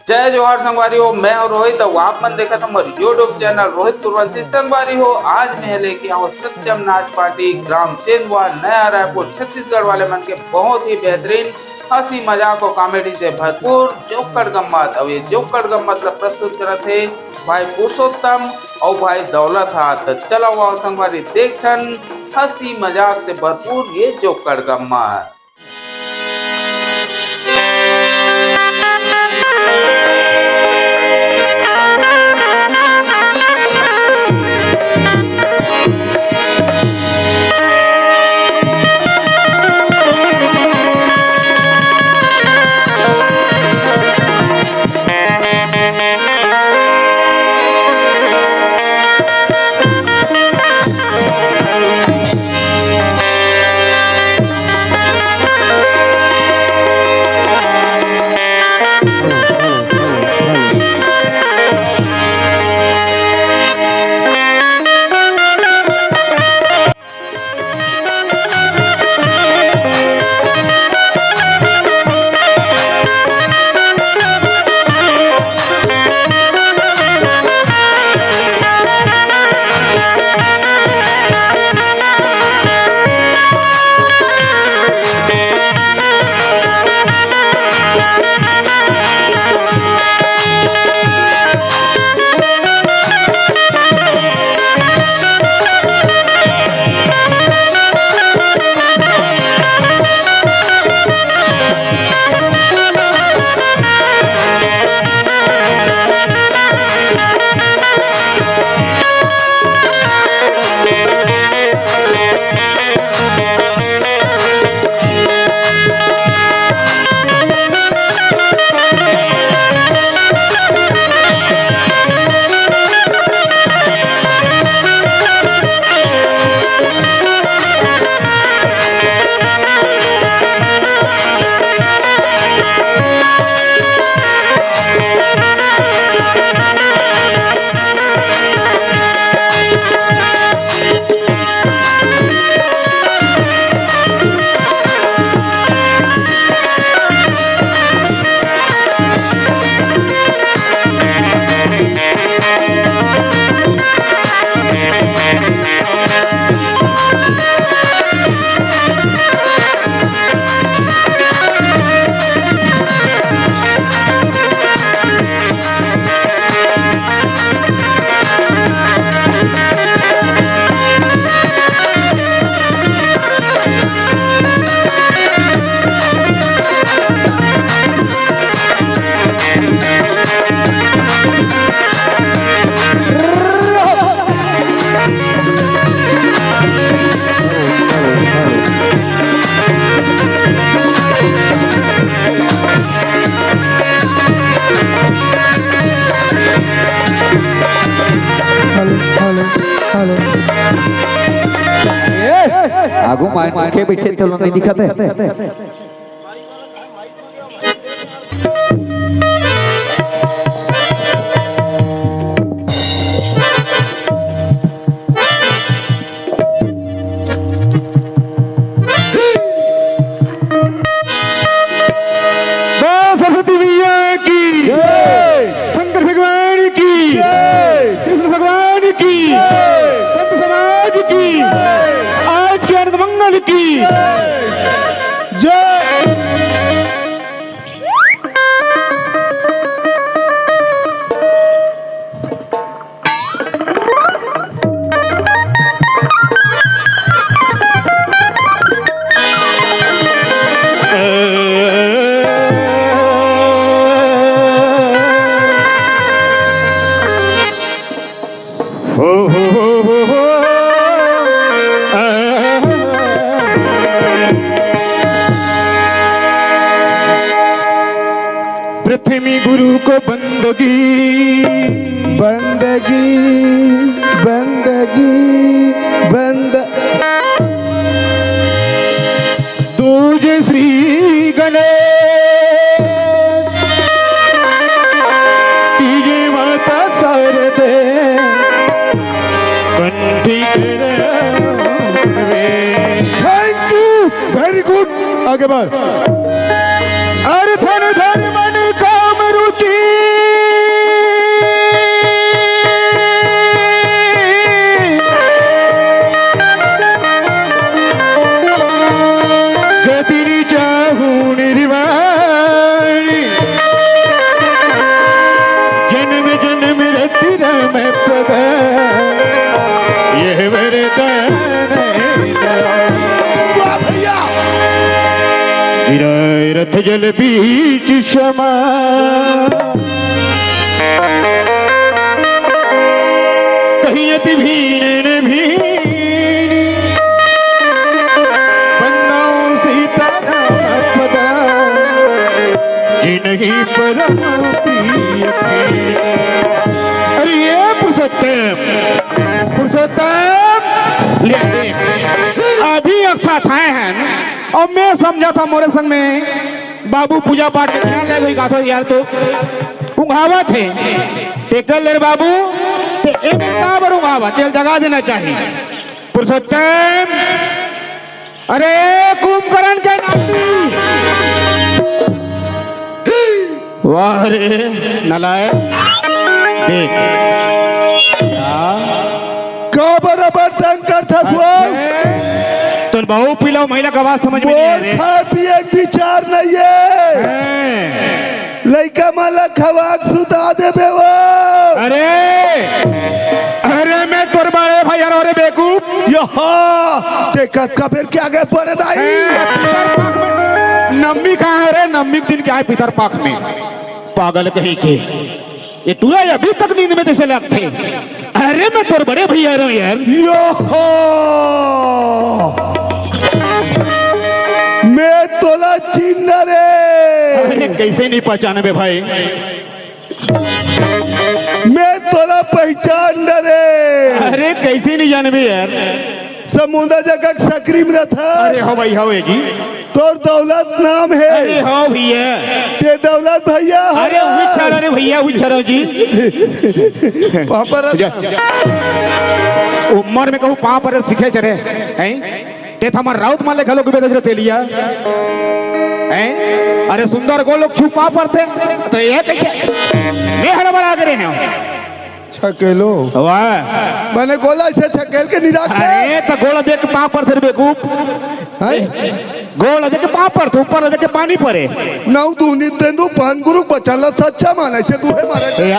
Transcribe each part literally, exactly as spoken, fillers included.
जय जोहार संगवारी हो, मैं हूं रोहित अउ आप मन देखत हमर YouTube चैनल रोहित कुरवंशी। संगवारी हो, आज मैं लेके आऊं सत्यम नाच पार्टी, ग्राम तेंदुआ, नया रायपुर, छत्तीसगढ़ वाले मन के बहुत ही बेहतरीन हंसी मजाक अउ कॉमेडी से भरपूर जोकड़ गम्मत। अउ ये जोकड़ गम्मत ला प्रस्तुत करत हे भाई पुरुषोत्तम अउ भाई दौलत हा। त चलो आओ संगवारी, देखथन हंसी मजाक से भरपूर ये जोकड़ गम्मत। Hello, hello, hello. ए, आगू माय के बैठे तो नहीं दिखाते। बोल सरस्वती मैया की जय। शंकर भगवान की जय। कृष्ण भगवान की जय। संत समाज की जय। आज के आनंद मंगल की जय। जय। पृथ्वी गुरु को बंदगी, बंदगी, बंदगी, बंद दूज श्री गणेश, तीजे माता शारदे, कंठी कर वे। Thank you, very good। आगे बढ़। अर्थ धन मन काम रुचि रथ जल बीच समा, कहीं अति भीन न भीन, बंदाऊं सीता राम पदा, जिनही परम प्रिय। अरे ये पुरुषोत्तम, पुरुषोत्तम, ले, ले। अभी एक साथ आए हैं। अउ मैं समझथंव मोरे संग में बाबू पूजा पाठ के ध्यान ले गई, गाथो यार तो उंघावत हे। ते कर ले रे बाबू, ते एमे काबर उंघावत, तेला जगा देना चाही। पुरुषोत्तम, अरे कुंभकर्ण के नाती। वाह रे नालायक, देख। का बराबर तंग करथस वो? तोर बहू पीला महिला का बात समझ में नहीं आ मोर रे। खाए पिए के विचार नहीं है। हैं। लइका मन ला खवा के सुता देबे वो। अरे, अरे मैं तोर बड़े भैया हरंव रे बेवकूफ। यहा, ते कतका बेर के आगे बड़े दाई। हैं, पितर पख में। नम्मी कहाँ है रे? नम्मी के दिन के आए पितर पख में। पागल कहीं के। ये टूरा अभी तक नींद में जैसे लगथे। अरे मैं तोर बड़े भैया हरंव यार। यो हो! मैं तोला चिन्हंव रे। अरे कैसे नहीं पहचानबे भाई? मैं तोला पहचान डरे। अरे कैसे नहीं जानबे यार? समुंदर जगह सकरी में रथा। अरे हो भाई, हो जी। तोर दौलत नाम है। अरे हो भैया। ते दौलत भैया अरे हरा। उही छरा रे भैया, उही छरा जी। पाँव पर जा। उम्र में कहूँ पाँव पर सीखे चले, हैं? ते तो हमर राउत मन ले घलो गुबे दजरा तेलिया। हैं? अरे सुंदर गोल लोग छू पाँव परथे, तो ये कैसे? मैं हर बड़ा करे हैं। छकेलो। वाह। मैंने गोला ऐसे छकेल के नहीं रखते। अरे, तो गोला देख के पाँव परथे रे बेवकूफ। हैं? गोला देख के पाँव परथे, ऊपर देख के पानी परे। नौ दूनी तेंदू पान गुरु बचन ला सच्चा माने से तू है मारे। ए,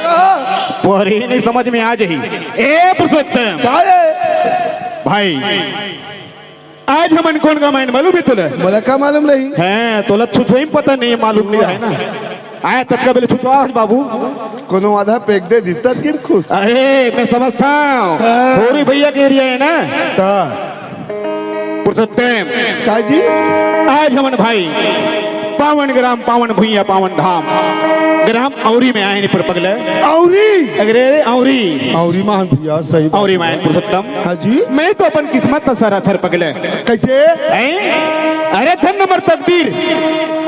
परी नहीं समझ में आ जाही। ए पुरुषोत्तम। का है? भाई, आज हमन कोन कमाइन मालूम हे तोला? मोला का मालूम नहीं? हैं, तोला छुछुही पता नहीं, मालूम नहीं है ना। आए तब का बेले छुछुआ आज बाबू। कोनो आधा पेक दे दिस तब किम खुश। अरे, मैं समझता हूँ। हाँ। होरी भैया के एरिया है ना? ता। पुरुषोत्तम। का जी? आज हमन भाई पावन ग्राम, पावन भुइयां, पावन धाम, ग्राम औरी में आए नहीं पर पगले। औरी? अरे, औरी। औरी महान भैया, सही बात औरी है। महान पुरुषोत्तम। हाँ जी। मैं तो अपन किस्मत ला सराथर पगले। कैसे? हैं? अरे धन्य मोर तकदीर,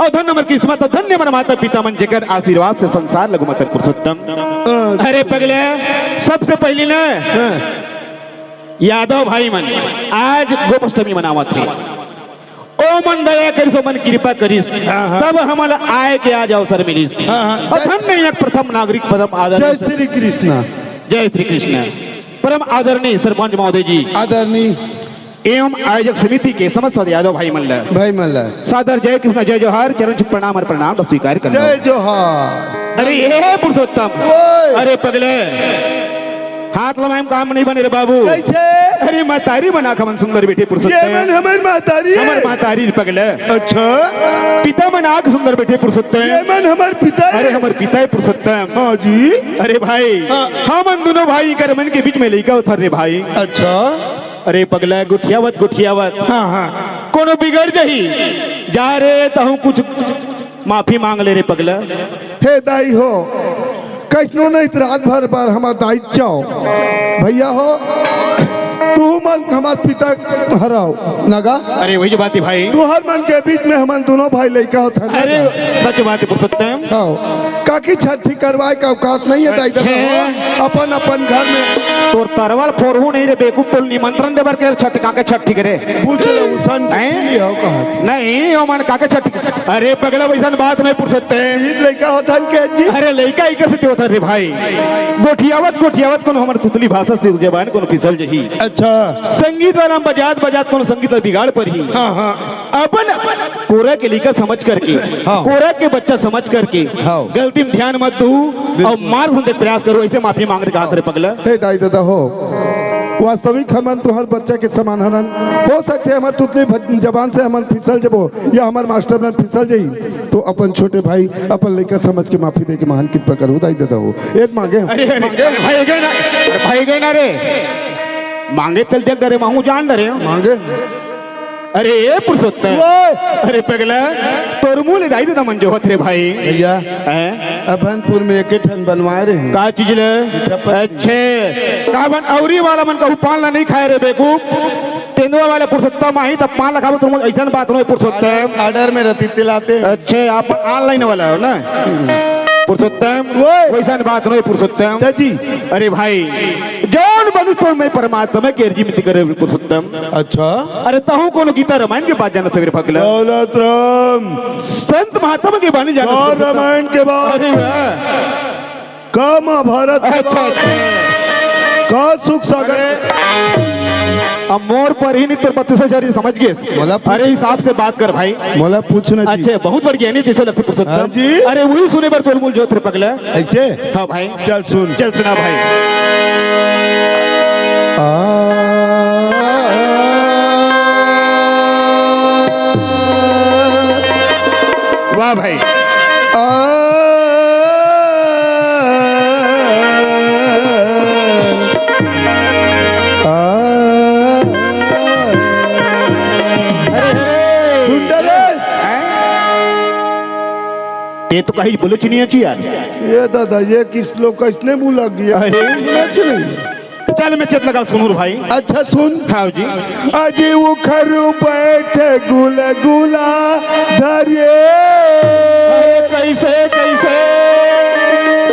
अउ धन्य मोर किस्मत, अउ धन्य मोर माता पिता मन जेकर आशीर्वाद से संसार लगू मत पुरुषोत्तम। हाँ। अरे पगले, सबसे पहली ना हाँ। यादव भाई मन आज गोपाष्टमी मनावत हे। ओ मन दया करिस, ओ मन कृपा करिस, हाँ, हाँ। तब हमन ला आए के आज अवसर मिलिस। हाँ, हाँ। अउ धन्य एक प्रथम नागरिक, प्रथम आदरणीय जय श्री कृष्ण। जय श्री कृष्ण। परम आदरणीय सरपंच महोदय जी। आदरणीय। एवं आयोजक समिति के समस्त यादव भाई मन ला। भाई मन ला। सादर जय कृष्ण, जय जोहार, चरण छू प्रणाम अउ प्रणाम ला स्वीकार करना। जय जोहार। अरे ये पुरुषोत्तम। ओए। अरे पगले। हाथ लमाए म काम नहीं बने रे बाबू। कैसे? अरे महतारी मन आंख मन सुंदर बैठे पुरुषोत्तम। ये मन हमर महतारी है। हमर महतारी रे पगले। अच्छा। पिता मन आंख सुंदर बैठे पुरुषोत्तम। ये मन हमर पिता है। अरे हमर पिता है पुरुषोत्तम। हाँ जी। अरे भाई, हाँ। हमन दोनों भाई कर मन के बीच में लइका होथन रे भाई। अच्छा। अरे पगला, गोठियावत, गोठियावत। हाँ, हाँ। कोनो बिगड़ जाही। जा रे, तहूँ कुछ माफी मांग ले रे पगला। हे दाई हो, कइसनो नहीं त रात भर बर हमर दाई चाव। भैया हो, तुहू मन हमर पिता हरव, नगा। अरे वही जो बात है भाई। तुहर मन के बीच में हमन दोनों भाई लइका होथन। अरे सच बात है पुरुषोत्तम। हाँ। काकी छठी करवाए का औकात नहीं है दाई ददा हो। अच्छा। अपन अपन घर में। तोर तरवल फोरहू नहीं रे बेवकूफ, तोर निमंत्रण देबर के छठ काके छठ ठीक रे। पूछ ले उसन के हैं? पीली हो कहा। नहीं, ओ मन काके छठ। अरे पगला, वैसन बात नहीं पुरुषोत्तम। ईद लइका होथन के जी। अरे लइका इकर से होथन रे भाई। गोठियावत, गोठियावत कोनो हमर तुतली भाषा से जबान कोनो फिसल जही। अच्छा। संगीत वाला बजात, बजात कोनो संगीत ला बिगाड़ परही। हाँ, हाँ। अपन कोरा के लइका समझ करके, हाँ। कोरा के बच्चा समझ करके, हाँ। गलती में ध्यान मत दू बिल्कुल। अउ मार्गदर्शन के प्रयास करो, ऐसे माफी मांग रे कहा रे पगला। हे दाई ददा हो, वास्तविक हमन तुहर बच्चा के समान हरन। हो सकथे हमर तुतली भज-, जबान से हमन फिसल जबो या हमर मास्टर मन फिसल जही, तो अपन छोटे भाई, अपन लइका समझ के माफी दे के महान कृपा करहू दाई ददा हो। ए मांगे हो। अरे, अरे, मांगे हो। भाई गए ना, अरे, भाई गए ना रे। मांगे तल देख डरे, महूं जान डरे। मांगे। अरे, ए पुरुषोत्तम। ओए! अरे पगला, तोर मुंह ले दाई ददा मन जो होत रे भाई। भैया, हैं? अभनपुर में एक ठन बनवाए रहे। का चीज ले? मीठा पत्ती। अच्छे, का बन अउरी वाला मन कहूं पान ला नहीं खाए रे बेवकूफ। तेंदुआ वाले पुरुषोत्तम आही तब पान ला खाबो, तुम अइसन बात नोहे पुरुषोत्तम। Order में रसीद दिलाते हैं। अच्छे, आप online वाला हो ना पुरुषोत्तम? ओए! वइसन बात नोहे पुरुषोत्तम। जी। अरे भाई, जौन मनुष्य तो मैं परमात्मा के अर्जी मिनती करे पुरुषोत्तम। अच्छा। अरे तहूं कोनो गीता रामायण के बात जानत हवे रे पगला? दौलत राम। संत महात्मा के बानी जानत का हवे पुरुषोत्तम? रामायण के बात? अरे वाह। का महाभारत के अच्छा, बात? अच्छा। का सुख सागर? अरे, अब मोर पर ही नहीं तोर बत्तीस हजार ये समझ गेस। मोला पूछ। अरे हिसाब से बात कर भाई। मोला पूछना जी। अच्छा, बहुत बढ़िया नहीं जैसे लगथे पुरुषोत्तम। हाँ जी। अरे वही सुने बर तोर मुंह जोत रे पगला। ऐसे? हाँ भाई। चल सुन। चल सुना भाई। आ, वाह भाई। आ, आ, अरे, अरे। सुन डरे। हैं? ये तो कहीं बोले चिनिया ची यार। ये दादा, ये किस लोग का इसने मुंह लग गया? अरे। मैं चले। चल, मैं चेत लगा सुनूर भाई। अच्छा सुन। हाँ जी। अजी उखर बैठ गुलगुला धरे। अरे कैसे, कैसे?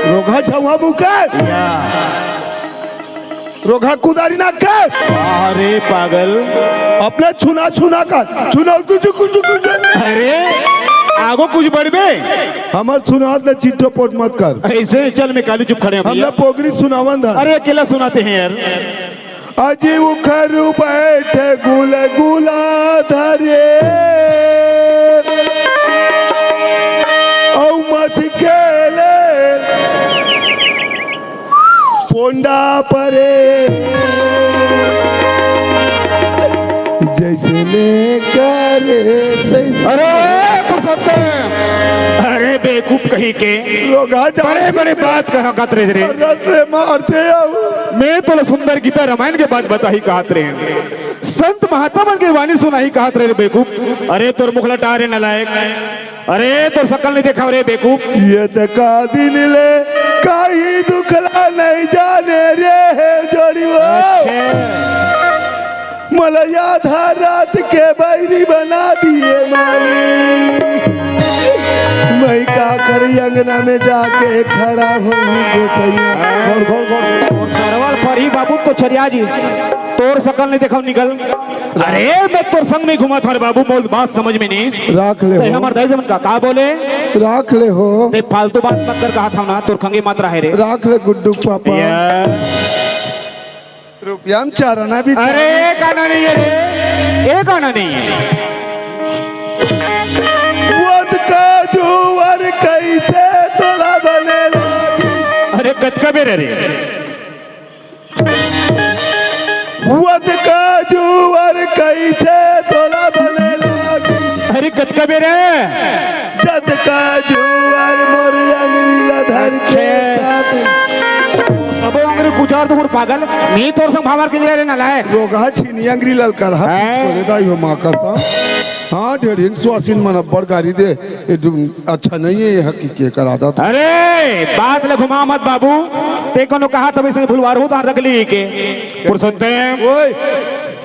रोघा छवा मुकर। या। रोघा कुदारी ना कर। अरे पागल। अपने छुना छुना कर। छुना कुछ, कुछ, कुछ। अरे, आगो कुछ बढ़बे। हमर सुनात ले चिट्ठो पोट मत कर। ऐसे चल, मैं काली चुप खड़े हैं हमला भैया। पोगरी सुनावन धर। अरे, अकेला सुनाते हैं यार। अजी उखर बैठ गुलगुला धरे। औ मत खेले। पोंडा परे जैसे ले करे तैसे। अरे पुरुषोत्तम, अरे बेवकूफ कहीं के, रोगा जा बड़े बड़े बात कहा कत रे रे। रस से मारते आओ। मैं तो सुंदर गीता रामायण के बात बताही कहत रहे, संत महात्मा मन के वाणी सुनाही कहत रहे रे बेवकूफ। अरे तोर मुखला टारे नलायक। अरे, तोर सकल नहीं देखा रे बेवकूफ। ये तो का दिन ले, काही दुखला नहीं जाने रे, हे जोड़ी वो। अच्छा। मला आधा रात के बैरी बना दिए मालिक। मैं का करी, अंगना में जाके खड़ा हो गोसैया। घोड़, घोड़, घोड़। और सरवाल फरी बाबू तो छरिया जी, तोर सकल नहीं देखा निकल। अरे, मैं तोर संग में घूमत हंव रे बाबू, मोर बात समझ में नहीं। राख ले ते हो। हमर दाई जमन का, का बोले? राख ले हो। ते फालतू बात मत कर, कहा था ना, तोर खंगे मत रहे रे। राख ले गुड्डू पापा। या। रुपया में चारना भी अरे, चाही। ये गाना नहीं है रे, ये गाना नहीं है। वद का जुवर कैसे तोला बने लागी। अरे, कतका बेर रे? वत का जुवर कैसे तोला बने लागी। अरे कतका बेर है? जत का जुवर मोर अंगरी ला धर के अच्छा। साथ। अबे अंगरी गुजार तो मोर पागल, नहीं तोर संग भावर के रे नलायक। रोगहा छीनी अंगरी ललकर हा हैं? पीछ को ले दाई हो माँ कसम। हाँ, ढेढ़िन सुआसिन मन अब्बड़ गारी दे। ये दु-, अच्छा नहीं है, ये हकीकत कर आदत। अरे, बात ल घुमा मत बाबू, ते कोनो कहा तब इसने भुलवार हो, तो रख ली के। पुरुषोत्तम। ओए।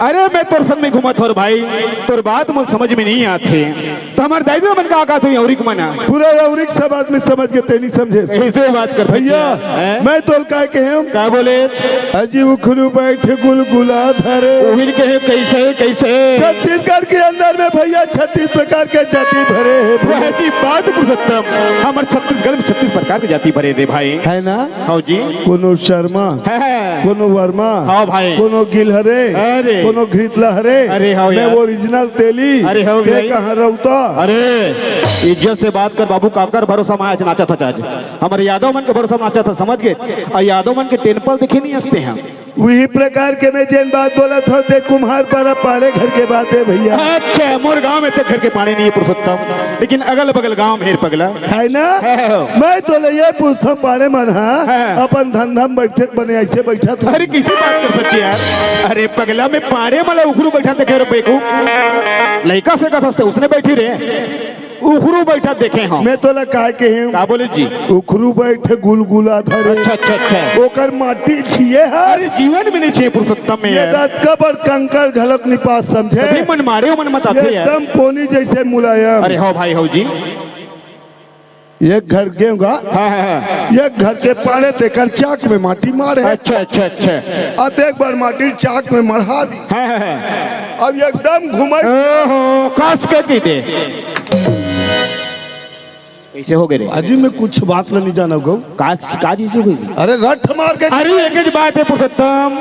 अरे, मैं तोर संग में घूमत हंव भाई, तोर बात मोर समझ में नहीं आथे। तो हमर दाई मन का का तू औरिक मना। पूरा औरिक सब आदमी समझ के ते नहीं समझे। ऐसे बात कर भैया, हैं? मैं तोल काय के हम। का बोले? अजी उखरू बैठ गुलगुला धरे। उहिन कहे कैसे, कैसे? छत्तीसगढ़ के अंदर में भैया छत्तीस प्रकार के जाति भरे हैं। वह जी बात पुरुषोत्तम, हमर छत्तीसगढ़ में छत्तीस प्रकार के जाति भरे रे भाई। है ना? हाँ जी। कोनो शर्मा, है, है। कोनो वर्मा, हाँ भाई। कोनो गिलहरे, अरे। कोनो घृत लहरे, अरे हव मैं यार। ओरिजिनल तेली, अरे हव के भई। कहाँ रउता? अरे, इज्जत से बात कर बाबू, काकर भरोसा में आज नाचत हस आज? हमर यादव मन के भरोसा में नाचत हस, समझ गे? अउ यादव मन के टेम्पल देखे नहीं हंसते हैं। उही प्रकार के मैं जेन बात बोलत हंव, ते कुम्हार पारा पाड़े घर के बात हे भइया। अच्छा, मोर गांव में ते घर के पाड़े नहीं हे पुरुषोत्तम, लेकिन अगल बगल गांव में हे रे पगला। हे ना? हे हो। मैं तोला ये पूछथंव, पाड़े मन हा हाँ। अपन धंधा में बइठे के बने अइसे बइठत हे। अरे, कइसे बात करत हस यार? अरे पगला, मैं पाड़े मन ला उखरू बइठा देखे रे बेकूफ। लइका से कथस ते उसने बइठी रे। उखरू बइठा देखे हंव। मैं तोला काय कहे हंव? का बोले जी? उखरू बइठे गुलगुला धरे। अच्छा, अच्छा, अच्छा। ओकर माटी छिए हस। अरे जीवन में नहीं छिए पुरुषोत्तम में ये यार। दतका बर कंकड़ घलोक नहीं पास समझे। तभी मन मारे मन मत आथे ये यार। एकदम पोनी जइसे मुलायम। अरे हव भाई हव जी। एक घर गेहूं गा, हाँ, हाँ, हाँ। एक घर के पाड़े तेकर चाक में माटी मारे। अच्छा, अच्छा, अच्छा। अतेक बार माटी चाक में मढ़ा दी। हाँ, हाँ, हाँ। अब एकदम घुमाई। ओहो, कस के दी दे। कइसे हो गे रे? अजी मैं कुछ बात ला नहीं जानव गो। का, का चीज हो गई? अरे रट्ठ मार के अरे एक ही बात हे पुरुषोत्तम,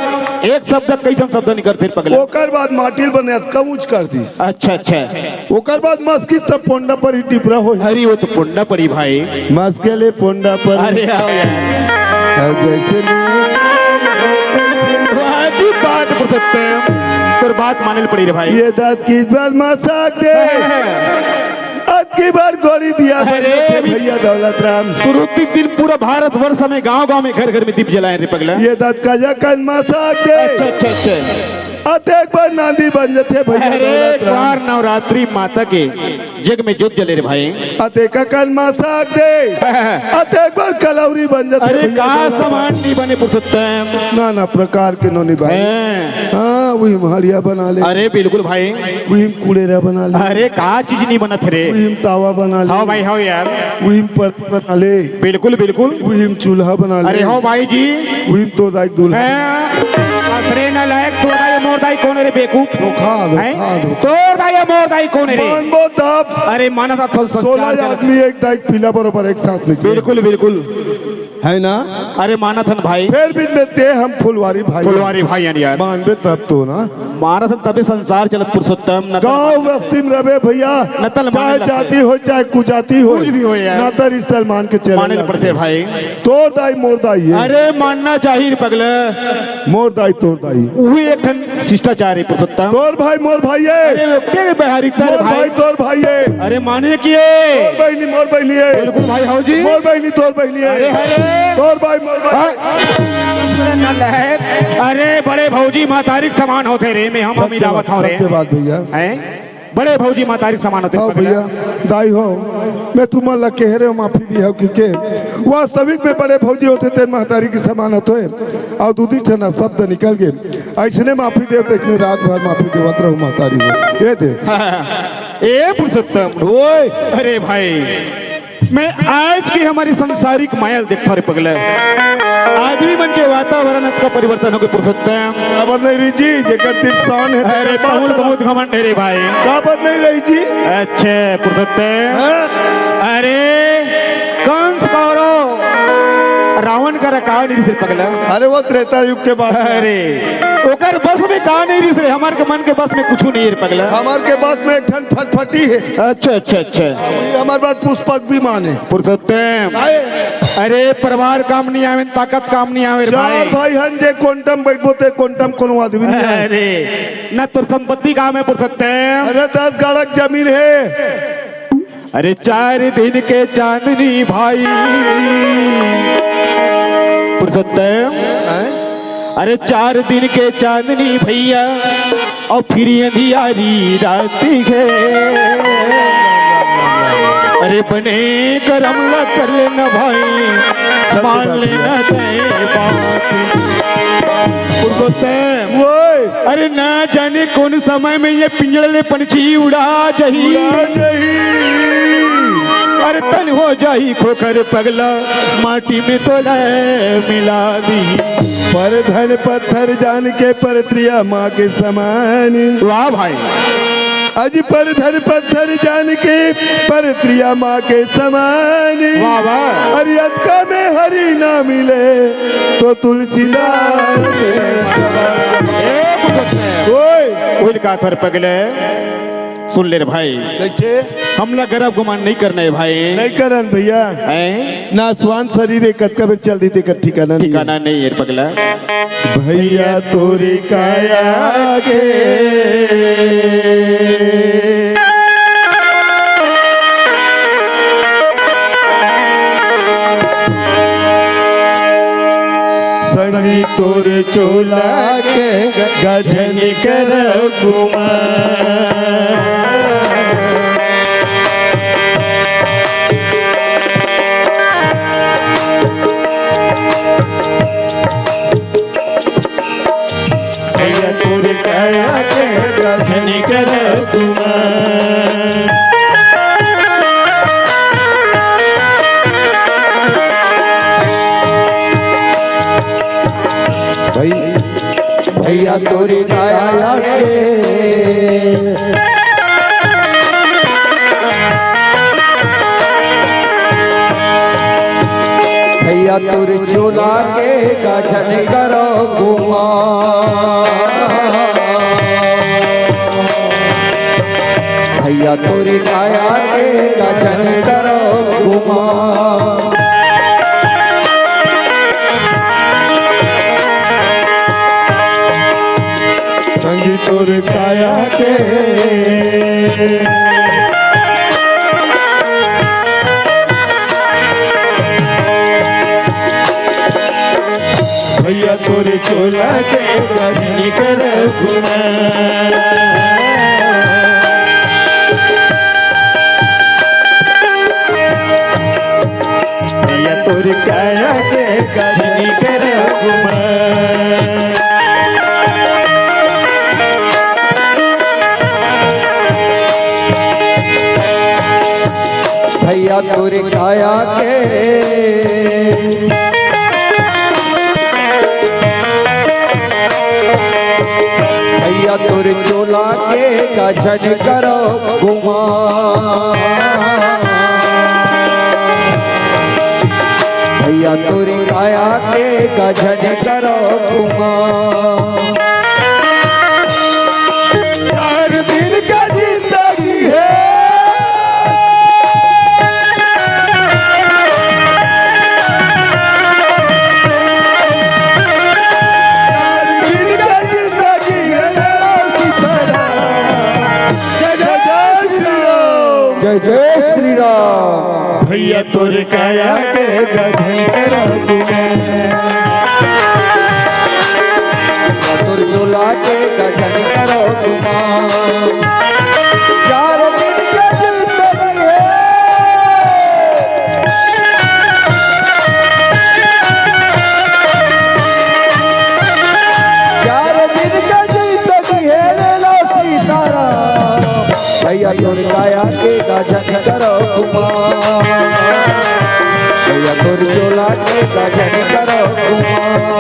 एक शब्द कई ठन शब्द निकलथे पगला। ओकर बाद माटी ल बने अतका ऊंच कर दिस। अच्छा, अच्छा। ओकर बाद मस्किस त पोंडा पर ही टिपरा होही। अरे वो तो पोंडा पड़ी भाई। मस्के ले पोंडा पर। अरे आओ यार। अरे जइसे नहीं। वाह जी, बात पुरुषोत्तम, तोर बात माने ल पड़ी रे भाई। ये दतकी बार मसाक दे। अतकी बार गोली दिया अरे भइया, भी भइया दौलत राम। शुरू के दिन पूरा भारतवर्ष में गांव-गांव में घर-घर में दीप जलाए रे पगला। ये दतका जकन मसाक दे। अच्छा, अच्छा, अच्छा। अतेक बार नांदी बन जथे भइया अरे दौलत राम। एक बार नवरात्रि माता के जग में जोत जले रे भाई। अतेक अकन मसाक दे। अतेक बार कलौरी बन जथे अरे भइया का दौलत राम। सामान नहीं बने पुरुषोत्तम। नाना प्रकार के नोनी भाई। हैं। हाँ, उही में हड़िया बना ले। अरे बिल्कुल भाई। उही में कुड़ेरा बना ले। अरे का चीज नहीं बनत रे। उही में तावा बना ले। हव भाई हव यार। उही में पर बना ले। बिल्कुल, बिल्कुल। उही में चूल्हा बना ले। अरे हव भाई जी। उही में तोर दाई दूल्हा। हैं? असरे नालायक, तोर दाई मोर दाई कोन रे बेकूफ? धोखा, धोखा, हैं? धोखा। तोर दाई मोर दाई कोन रे? मानबो तब। अरे मानत हस संस्कार सोलह चलत। आदमी एक दाई पीला बरोबर एक साथ निकले। बिल्कुल, बिल्कुल। हे ना? अरे मानत हन भाई। फेर भी ते हम फुलवारी भाई। फुलवारी भाई हन यार। मानबे तब तो ना। मानत हन तबे संसार चलत पुरुषोत्तम। न त गांव बस्ती में रबे भइया, न त ल माने चाहे ल जाति हो, चाहे कुजाति हो, कुछ भी हो यार। न त रिश्ता ल मान के चले माने ल ला। पड़थे भाई। तोर दाई मोर दाई हे। अरे मानना चाहिए रे पगला। मोर दाई तोर दाई। उही एक ठन शिष्टाचार हे पुरुषोत्तम। तोर भाई मोर भाई हे। अरे ओके बिहारी तर मोर भाई। भाई तोर भाई हे। अरे माने कि ये। तोर बहिनी मोर बहिनी हे। बिल्कुल भाई हव जी। मोर बहिनी तोर बहिनी हे। अरे, अरे। तोर भाई मोर भाई। हाँ। अरे बड़े भौजी महतारी के समान होथे रे, मैं हम सत्य मिलावत बात, हव रे। सत्य बात भइया। हैं? बड़े भौजी महतारी के समान होथे हाँ पगला। भइया, दाई हो, मैं तुमन ला कहे रहेंव माफी दिहव कहिके। वास्तविक में बड़े भौजी होथे तेन महतारी के समान होथे। अउ दू तीन ठन शब्द निकल गे। अइसने माफी देव, तइसने रात भर माफी देवत रहू महतारी हो। ये दे। ए पुरुषोत्तम। ओए। अरे भाई, मैं आज के हमर सांसारिक माया ल देखथंव रे पगला। आदमी मन के वातावरण अतका परिवर्तन होगे पुरुषोत्तम। काबर नहीं रही जी, जेकर तीर शान हे, अरे तेकर बात तहुल अलग। बहुत घमंड हे रे भाई। काबर नहीं रही जी? अच्छा पुरुषोत्तम। हाँ? अरे कंस कौरव रावण करा का नहीं रहिस रे पगला। अरे वो त्रेता युग के बात हे। अरे ओकर बस में का नहीं रहिस रे, हमर के मन के बस में कुछू नहीं हे रे पगला। हमर के बस में एक ठन फटफटी हे। अच्छा, अच्छा, अच्छा। हमर बर पुष्पक विमान हे। पुरुषोत्तम। काहे? अरे परिवार काम नहीं आवे, ताकत काम नहीं आवे रे चार भाई। भाई हन जे कोंटा म बइठबो ते कोंटा म कोनो आदमी नहीं आवे। अरे ना तोर संपत्ति काम हे पुरुषोत्तम। अरे दस गाड़ा के जमीन हे। अरे चार दिन के चांदनी भाई। पुरुषोत्तम। हैं? अरे चार दिन के चांदनी भइया, अउ फिर अंधियारी रात हे। अरे बने करम ला कर लेना भाई, सत्य मान बात लेना है। तय बात। पुरुषोत्तम। ओए। अरे ना जाने कौन समय में ये पिंजड़ा ले पंछी उड़ा जाही। उड़ा जाही। अरे तन हो जाही खोखर पगला, माटी में तोला मिला दी। पर धन पत्थर जान के परत्रिया माँ के समान। वाह भाई। अजी पर धन पत्थर जान के परत्रिया माँ के समान। वाह, वाह। अरे अतका में हरि ना मिले तो तुलसीदास। ए, बुझत है। ओए। का थर पगले, सुन ले रे भाई। कइसे? हमला गरब गुमान नइ करना हे भाई। नइ करन भइया। हैं? नासवान सरीर हे, कतका बेर चल दिही तेकर ठिकाना नइ हे। ठिकाना नइ हे रे पगला। भइया तोरे काया के संगी तोर चोला के गजनी कर गुमान। भइया तोर काया के गजनी कर गुमान। भई-, भइया तोर काया के, भइया तोर चोला के गजनी कर गुमान। भइया तोर काया के गजनी कर गुमान। संगी तोर काया के भइया तोर चोला के गजनी कर गुमान। भइया तोर काया के गजनी कर गुमान। भइया तोर काया के, भइया तोर चोला के गजनी कर गुमान। भइया तोर काया के गजनी कर गुमान। चार दिन का जिंदगी हे। चार दिन का जिंदगी हे। जय जय श्री राम। जय जय श्री राम। भइया तोर काया के गजनी कर गुमान। तोर चोला के गजनी कर गुमान। चार दिन के जिंदगी हे। चार दिन के जिंदगी हे, ले लो सीताराम। भइया तोर काया के गजनी कर गुमान। भइया तोर चोला के गजनी कर गुमान।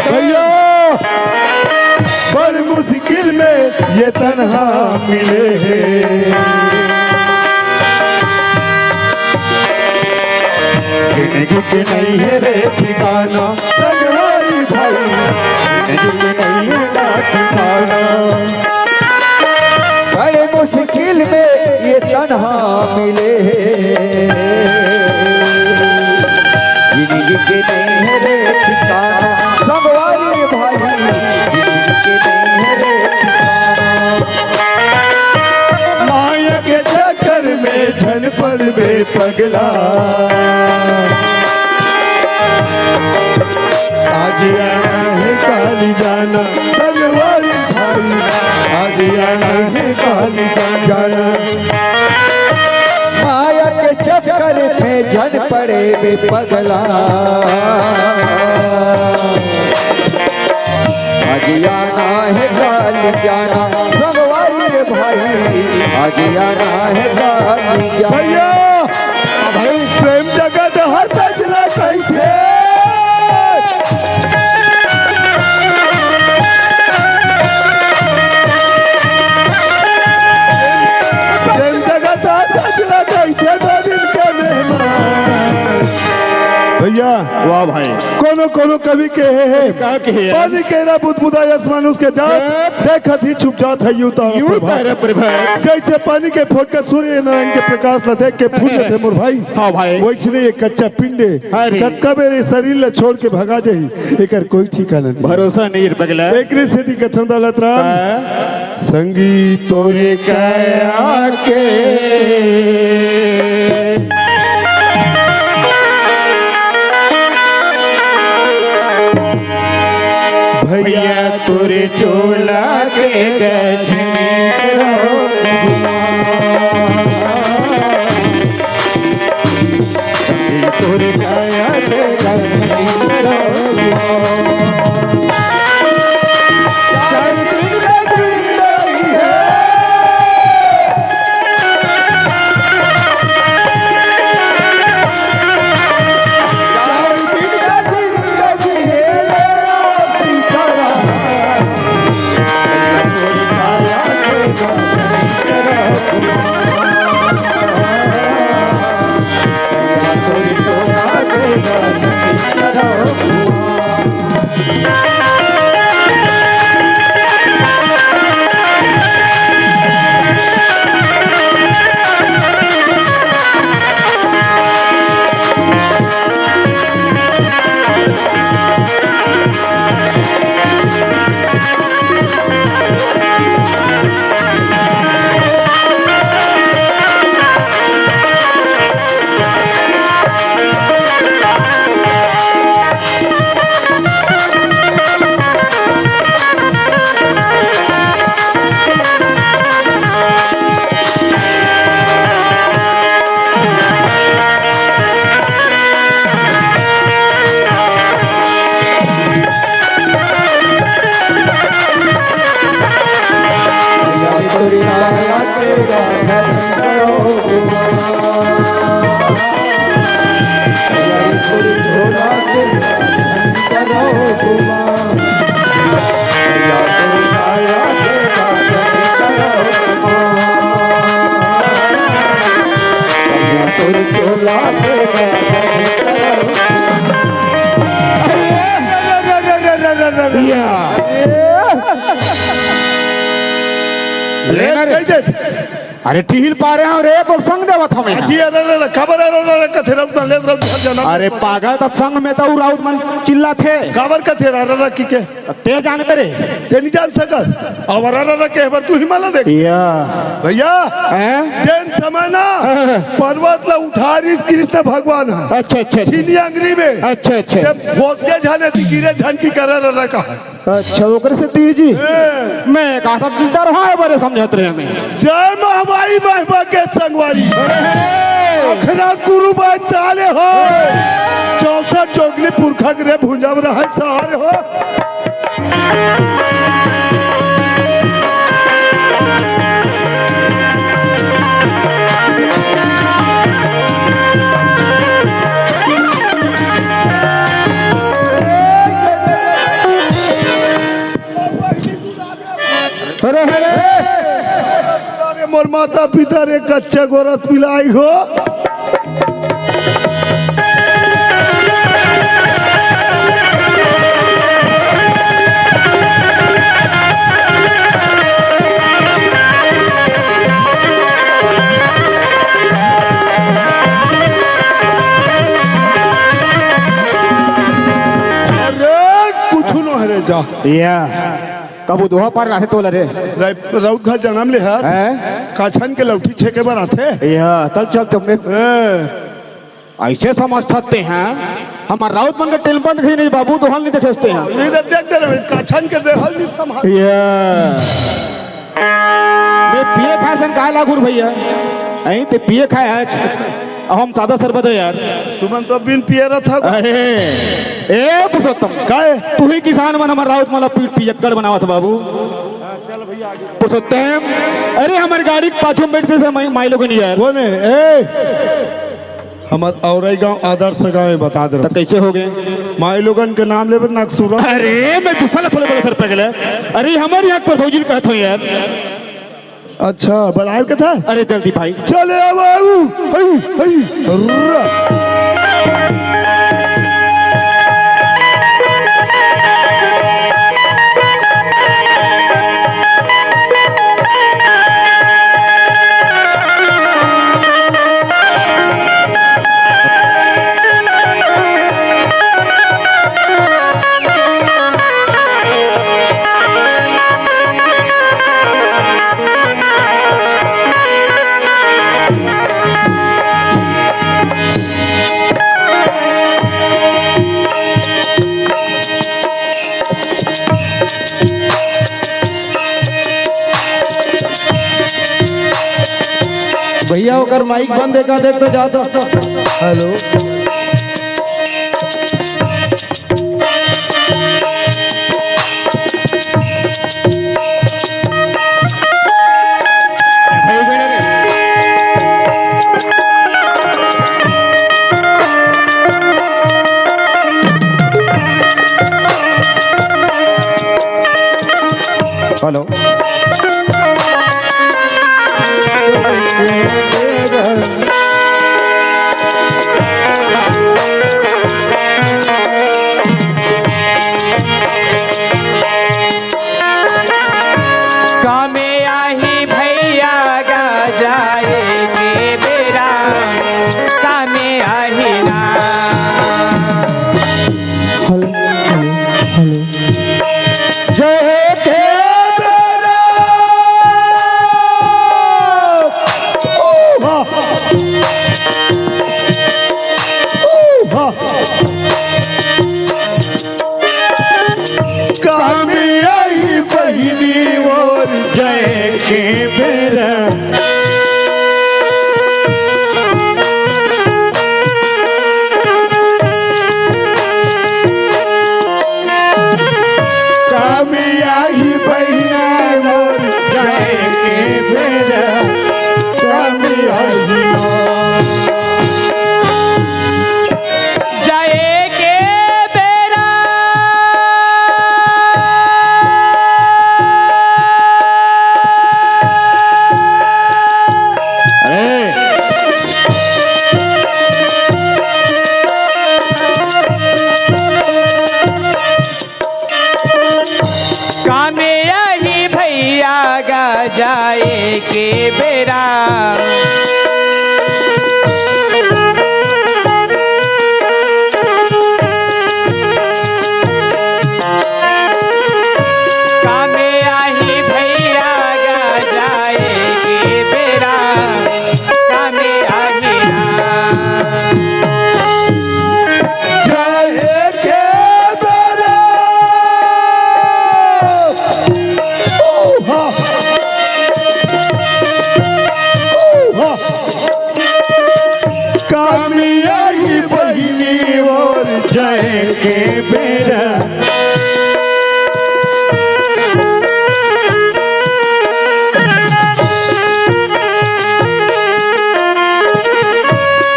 भइया, बड़ मुश्किल में ये तनहा मिले हे। जिंदगी के नइ हे रे ठिकाना, संगवारी भाई, जिंदगी के नइ हे रे ठिकाना। बड़े मुश्किल में ये तनहा मिले हे, जिंदगी के नइ हे रे ठिकाना। संगवारी भाई, जिंदगी के नइ हे रे ठिकाना। माया के चक्कर में झन पड़बे पगला। आज आना हे काली जाना, संगवारी भाई, पगला। आज आना है काल जाना, संगवारी रे भाई, आज आना है काल जाना। भैया, भाई, प्रेम जगत हर सजना कहिथे। प्रेम जगत हर सजना कहिथे, दो दिन के मेहमान। भैया, वाह भाई। कोनो कोनो कवि कहे हे, का कहे हे? पानी केरा बुदबुदा यस मानुष के जात, हाँ। देखत ही छुप जात है यूं तारा यूं प्रभात। तारा प्रभात। जैसे पानी के फोटका सूर्य नारायण के प्रकाश ला देख के फूट जाथे मोर भाई। हाँ भाई। वैसने ये कच्चा पिंडे हाँ रे। कतका बेर ये शरीर ला छोड़ के भगा जाही, एकर कोई ठिकाना नहीं। भरोसा नहीं रे पगला। एकरे सेती कथन दौलत राम। हाँ। संगी तोरे काया के। भैया तोरे चोला के गजनी रहो। संगी तोरे काया के गजनी रहो। या। ले ना रे। कह दे। अरे टिहिल पारे हंव रे, तोर संग देवत हंव मैं। जी, अरे, अरे, अरे, काबर, अरे, अरे, अरे, कथे रउत ना ले, रउत हर जना। अरे पागल, तब संग में तो राउत मन चिल्लाथे। काबर कथे, अरे, अरे, की के? ते जानबे रे। ते नहीं जान सकत। अब अरे, अरे, अरे, के बर तू ही माला देख। या। भैया, हैं? जेन समय ना, हाँ। पर्वत ला उठारिस कृष्ण भगवान ह। अच्छा, अच्छा, अच्छा। छीनी अंगरी में। अच्छा, अच्छा। ते भोसके झन हे, गिरे झन की करे, अरे, अरे, कहा। अच्छा, ओकरे सेती जी। ए। मैं कहा था, किधर है बड़े समझत रहे हमें। जय महामाई महिमा के संगवारी। अरे। अखरा गुरु बाई ताले हो। चौसठ जोगली पुरखा के रे भुंजा में रहे सहारे हो। अरे, अरे। अरे, मोर माता पिता रे, कच्चा गोरस पिलाई हो। अरे, कुछु नो हरे जा। या। कब उदोहा पर रहे तोला रे? रे, रउत घर जनम ले हस? हैं? काछन के लौठी छेके बर आथे? या, तब चल तुमने। हैं। ऐसे समझ सकते हैं, हमर राउत मन के टेलपन कहीं नहीं बाबू, दोहन नहीं देखे सकते हैं। नहीं तो देख दे रहे, काछन के देहल नहीं संभाल। या। मैं पिए खाए सन काहे लागू रे भैया? ऐं ते पिए खाए आज। अब हम सादा सरबत है यार। तुमन तो बिन पिए रहा था। अरे, ए पुरुषोत्तम, काहे? तू ही किसान मन हमर राउत मन ला पीट पियक्कड़ बनावत बाबू। पुरुषोत्तम, अरे हमर गाड़ी के पाछू में बैठ से माई, माई लोगन यार। कौन है? ए, हमर औरई गांव आदर्श गांव है, बता दे रहा। तो कैसे हो गए? माई लोगन के नाम लेबे ना सुरा। अरे मैं दूसरा ला थोड़े बोले सर पगले। अरे हमर यहाँ पर भौजी कहत हो यार। अच्छा, बलायल के था? अरे जल्दी भाई। चले आवा, ऊ, हई, हई, र। भैया, ओकर माइक बंद है का, देख तो जा तो। हेलो। हेलो। कामे आही भैया गा जाए के बेरा, कामे आही ना। Hello, hello, hello. जय के बेरा। ओ, वाह। ओ, वाह। कामे आही बहिनी मोर जय के बेरा। कामे आही बहिनी मोर जय के बेरा। कामे आही मोर। जाए के बेरा। अरे। कामे आही भैया गा जाए के बेरा। कामे आही भैया गा जाए के बेरा। कामे आही ना। जाए के बेरा। ओ हा। ओ हा। कामे आही बहिनी मोर जाए के बेरा।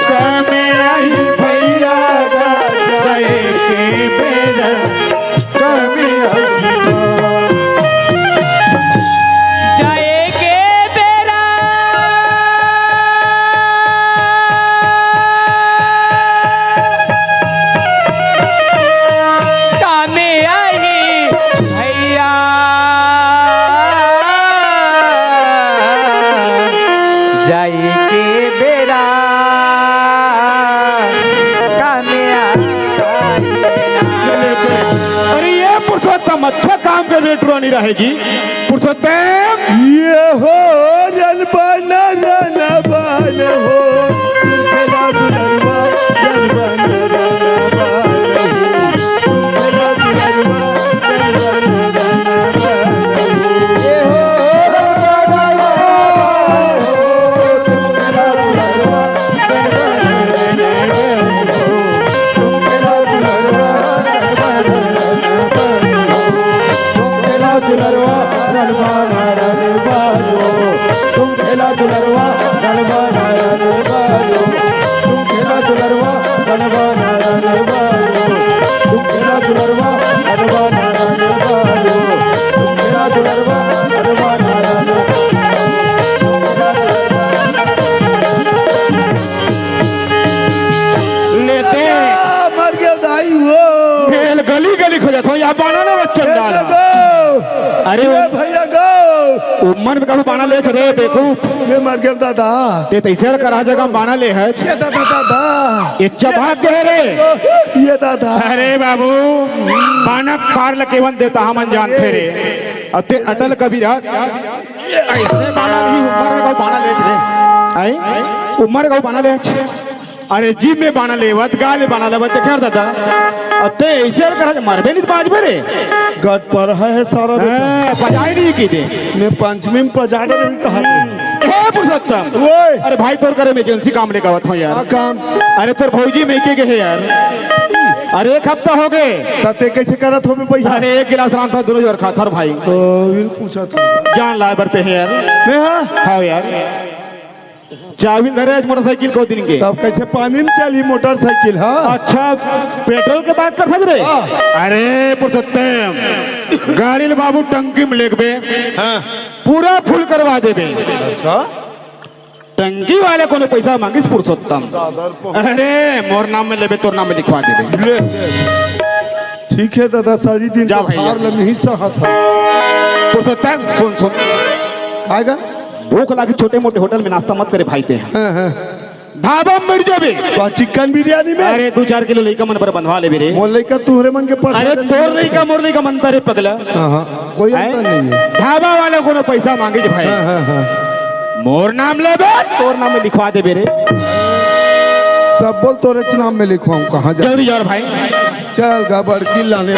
कामे आही भैया गा जाए के बेरा। कामे आही। जाए के बेरा। कामे आही भैया। जाए के बेरा। कामे आही। अरे ये पुरुषोत्तम अच्छा काम कर रहे, टुरानी रहे जी। पुरुषोत्तम। ये हो रन बन रन बन हो, तुम खेला दुलरवा, रन बन रन बन हो, तुम खेला दुलरवा, रन बन रन बन हो। ये हो रन बन रन बन हो, तुम खेला दुलरवा, रन बन दुलरवा रन बना रन बाजो, तुम खेला दुलरवा रन बना रन बाजो, तुम खेला दुलरवा रन बना रन बाजो, तुम खेला दुलरवा रन बना रन बाजो, तुम खेला दुलरवा रन बना रन बाजो। लेते। आ, मर गया दाई वो। खेल गली गली खोजत हो, या बाना ले बच्चन ए दादा। गो। अरे ए वो भैया गो। उम्र में कहूँ बाना ले चले, देखो। ये मर गया दादा। ते तैसे करा जगह बाना ले है। ये दादा, दादा। ये चबाक दे रे। ये दादा। अरे बाबू, बाना पार लकेवन देता हमन जानते रे। अते अटल कबीरा। ऐसे बाना नहीं, उम्र में कहूँ बाना ले चले। आई? उम्र में कहूँ बाना ले। अरे जिम में बाना लेवत, गाल में बाना लेवत, देख यार दादा। अब ते ऐसे कर मरबे नहीं तो बाँचबे रे। गट पर है सारा बेटा। हाँ, बजाई नहीं की दे। मैं पंचमी में पजाड़ा नहीं कहा थे। हे पुरुषोत्तम। ओए। अरे भाई तोर करे emergency काम लेकर आवत हूँ यार। का काम? अरे तोर भौजी में के के है यार। अरे एक हफ्ता हो गए। तते कैसे करत हो बे भैया? अरे एक गिलास राम था दोनों जोर खा थर भाई। तो इन पूछा था। जान लाए बरते हैं यार। मैं हाँ। खाओ यार। चाबी धरे आज मोटरसाइकिल को दिन के। तब कैसे पानी में चली मोटरसाइकिल, हाँ? अच्छा, पेट्रोल के बात कर सक रे? हाँ। अरे पुरुषोत्तम, गाड़ी ले बाबू टंकी में लेगबे, हाँ। पूरा फुल करवा देबे। अच्छा। टंकी वाले कोनो पैसा मांगिस पुरुषोत्तम? दादर पहुंच। अरे मोर नाम में लेबे, तोर नाम में लिखवा देबे। ले, ले। ठीक है दादा, सारी दिन जा तो भैया। भार लम्ही सहत है। पुरुषोत्तम, सुन, सुन। आएगा? भूख लागी, छोटे मोटे होटल में नाश्ता मत करे भाई ते। हाँ, हाँ। ढाबा में बैठ जाबे। तो चिकन बिरयानी में? अरे दू चार किलो लइका मन बर बंधवा लेबे रे। मोर लइका तुहरे मन के पसंद अरे है। तोर लइका मोर लइका मनता रे पगला। हाँ, हाँ, कोई हैं? अंतर नहीं है। ढाबा वाला कोनो पैसा मांगे जे भाई। हाँ, हाँ, हाँ। मोर नाम लेबे, तोर नाम में लिखवा देबे रे। सब बोल तोरे नाम में लिखवाऊं, कहाँ जा? जल्दी यार भाई। चल गा बड़की लाने।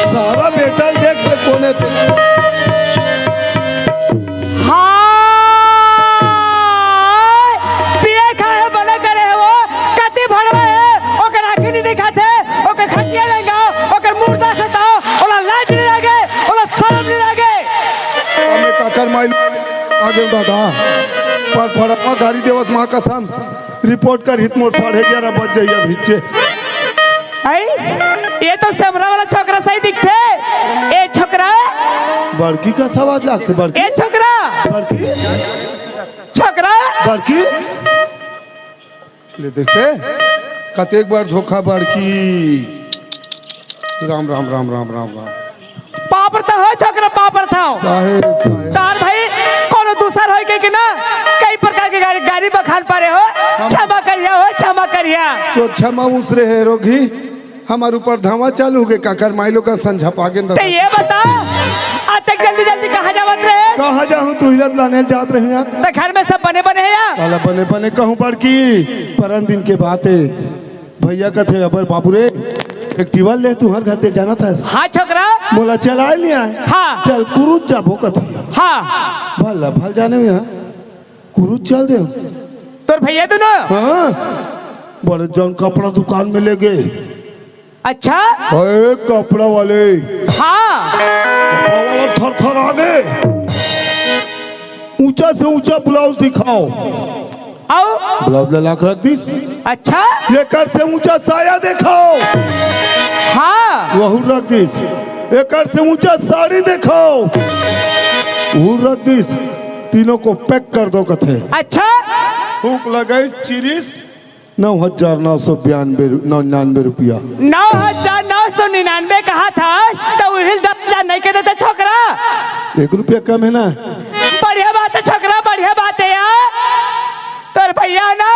सारा बेटा देख ले कोने ते। हाय, पिए खाए बने करे हे वो, कति भड़वे हे, ओकर आँखी नहीं दिखाते, ओकर खटिया लेंगा, ओकर मुर्दा सताओ, ओला लाज नहीं लागे, ओला शर्म नहीं लागे। हमें काकर माइल आगे दादा, पर फड़कवा गाड़ी देवत माँ कसम, रिपोर्ट कर हित मोर साढ़े ग्यारह बज जाइए भिच्चे। आई, ये तो समरा वाला छोकरा सही दिखते। ए छोकरा। बड़की का सवाल लागते बड़की। ए छोकरा। बड़की। छोकरा। बड़की। ले देखते, कतेक बार धोखा बड़की। राम, राम, राम, राम, राम, राम। पाप रथाव हो छोकरा, पाप रथाव। साहेब, साहेब। तार भाई कोनो दूसर होई के, के ना, कई प्रकार के गारी, गारी बखान पारे हो। हम क्षमा करिया हो, क्षमा करिया। तो क्षमा उसरे हे रोगी, हमार ऊपर धावा चालू हो गए, काकर माई लोग का संझा पागे न ते ये बता, आज तक जल्दी जल्दी कहाँ जावत रहे? कहाँ जाहूँ, तू हिलत लाने जात रहे यार। तो घर में सब बने बने हैं यार? काला बने बने कहूँ बड़की, परन दिन के बात है। भैया कथे, "अबर बाबू रे, Activa ले, तुहर घर ते जाना था।" हाँ छोकरा। मोला चलाए नहीं आए। हाँ। चल कुरुद जाबो कथे। हाँ। भला भल जाने में हाँ। कुरुद चल दे। तोर भैया दोनों? हाँ। बड़े जन कपड़ा दुकान में ले गए। अच्छा। अरे कपड़ा वाले। हाँ। कपड़ा वाला थर थर आ गए। ऊंचा से ऊंचा ब्लाउज दिखाओ। आओ। ब्लाउज ला लाख रख दिस। अच्छा। एकर से ऊंचा साया दिखाओ। हाँ। वहू रख दिस। एकर से ऊंचा साड़ी दिखाओ। वहू रख दिस। तीनों को पैक कर दो कथे। अच्छा। फूंक लगाई चिरिस। नौ हजार नौ सौ बयानबे रु-, नौ निन्यानबे रुपया। नौ हजार नौ सौ निन्यानबे कहा था, तो उहिल दस हजार नहीं के देते छोकरा। एक रुपया कम है ना? बढ़िया बात है छोकरा, बढ़िया बात है यार। तोर भैया ना